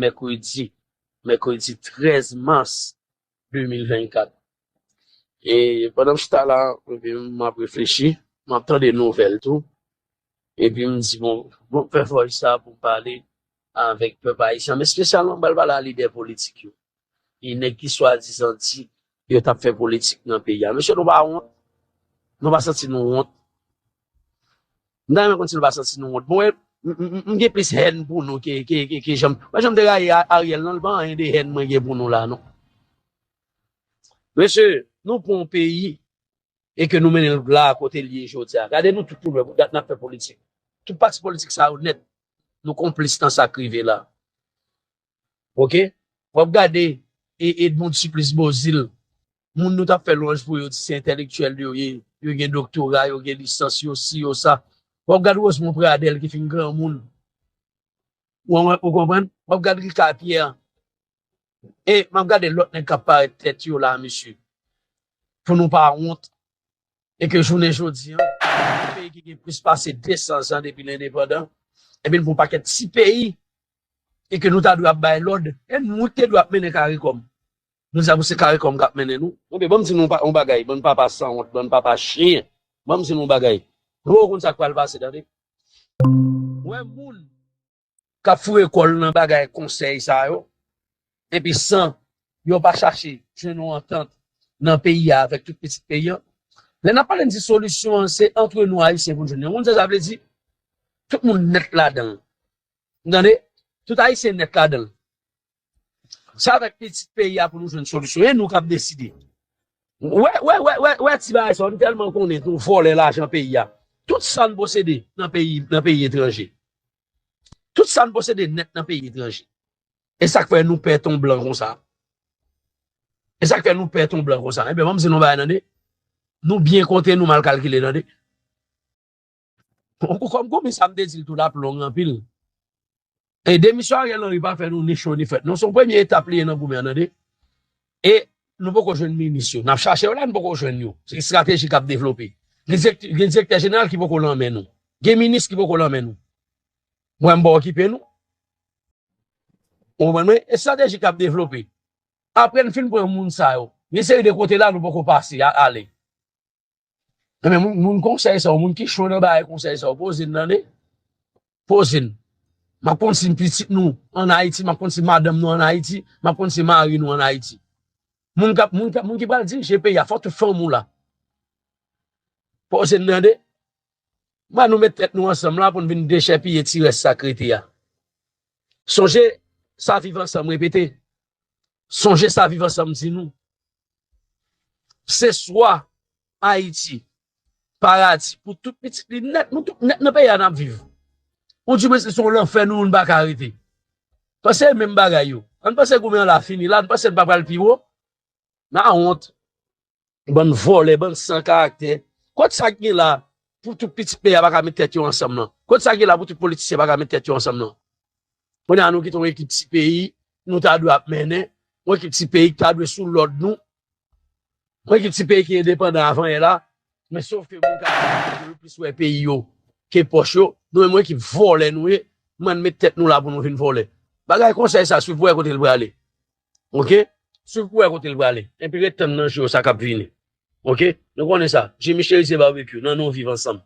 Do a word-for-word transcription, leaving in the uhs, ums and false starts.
mèkredi, mèkredi trèz mas de mil vennkat. E pandan m chita la, epi m ap reflechi, m ap tande nouvèl tou. Epi m di, bon, bon, fè fòs sa pou m pale avèk pèp ayisyen, men espesyalman m pral pale a lidè politik yo. E nèg ki swadizan di yo t ap fè politik nan peyi a. Mesye, nou pa wont? Nou pa santi nou wont? M ta renmen konn si nou pa santi nou wont. Bon, m, m, m, m gen plis hèn pou nou ke, ke, ke, ke jan m, mwen jan m te rayi A-, Ariel nan, li pa anyen de hèn mwen gen pou nou la, non. Mesye, nou pran yon peyi e ke nou mennen l la kote l ye jodi a. Gade nou tout pou lwen, pou dat n ap fè politik. Tout pati politik sa yo nèt, nou konplis nan sa k rive la. Oke? W ap gade e Edmonde Supplice Beauzile, moun nou t ap fè lwanj pou yo, di se entèlektyèl yo ye, yo gen doktora, yo gen lisans, yo si, yo sa. W ap gade Rosemond Pradel ki fin granmoun. Ou, ou konprann? W ap gade Ricard Pierre. E m ap gade lòt nèg k ap parèt tèt yo la, mesye. Pou nou pa wont. E ke jounen jodi an, yon peyi ki gen plis pase de san zan depi l endepandan, epi n pou yon pakèt ti peyi, e ke nou ta dwe ap bay lòd, e nou te dwe ap mennen karikòm. Nou di sa pou se karikòm k ap mennen nou. Ebyen, ban m di nou yon bagay, bann papa sanwont, bann papa chen. Ban m di nou yon bagay. Nou poko konn sa k pral pase, tande. Wè moun k ap foure kò l nan bagay konsèy sa yo, epi san yo pa chache jwenn yon antant nan peyi a avèk tout pitit peyi a. Lè n ap pale, n di solisyon an, se antre nou Ayisyen pou n jwenn li. Ou konn sa sa vle di? Tout moun nèt ladan l. Ou tande? Tout Ayisyen nèt ladan l. Se avèk pitit peyi a pou nou jwenn solisyon. E nou k ap deside. Wè, wè, wè, wè, wè ti bagay sa, nou tèlman konnen nou vòlè lajan peyi a. Tout sa n posede nan peyi, nan peyi etranje. Tout sa n posede nèt nan peyi etranje. E sa k fè nou pè ton blan konsa. E sa k fè nou pè ton blan konsa. Ebyen, ban m di nou bagay, tande. Nou byen konte, nou mal kalkile, tande. Kòm, kòm sa m te di l tou, l ap long anpil. E demisyon Ariel Henry pa fè nou ni cho ni frèt. Non, se yon premye etap li ye nan goumen an, tande. E nou poko jwenn minis yo. N ap chache yo la, n poko jwenn yo. Se estrateji k ap devlope. Gen direktè, gen direktè jeneral ki poko nan men nou. Gen minis ki poko nan men nou. Mwen, m pa okipe nou. Ou konprann mwen? Estrateji k ap devlope. Apre n fin pran moun sa yo, gen seri de kote la nou poko pase, a, ale. Ebyen, moun, moun konsèy sa yo, moun ki cho nan bagay konsèy sa yo, poze n, tande. Poze n. M ap konn si pitit nou ann Ayiti, m ap konn si madanm nou ann Ayiti, m ap konn si mari nou ann Ayiti. Moun k ap, moun k ap, moun ki pral dirije peyi a, fò tout fanmi w la. Poze n, tande. Ban nou met tèt nou ansanm la pou n vin dechèpiye ti rès sa k rete a. Sonje sa Viv Ansanm repete. Sonje sa Viv Ansanm di nou. Se swa Ayiti, paradi pou tout pitit li nèt, nou tout nèt nan peyi a n ap viv. Ou di mwen se yon lanfè nou, nou pa ka rete. Panse menm bagay yo. Ann panse goumen an la fini la, n panse n pa pral pi wo. N a wont. Bann vòlè, bann san karaktè. Kot sa k gen la pou tout pitit peyi a pa ka met tèt yo ansanm nan? Kot sa k gen la pou tout politisyen pa ka met tèt yo ansanm nan? Kounye a nou kite yon ekip ti peyi, nou ta dwe ap mennen, yon ekip ti peyi ki ta dwe sou lòd nou, yon ekip ti peyi ki endepandan avan yè la, men sof ke moun ka yo plis wè peyi yo ke pòch yo, nou menm yon ekip vòlè nou ye, nou ann met tèt nou la pou nou vin vòlè. Bagay konsèy sa, swiv pou wè kote l prale. Oke? Swiv pou wè kote l prale. Epi ret tann nan jou sa k ap vini. Oke? Nou konnen sa. Jimmy Cherizier Barbecue, nan nou viv ansanm.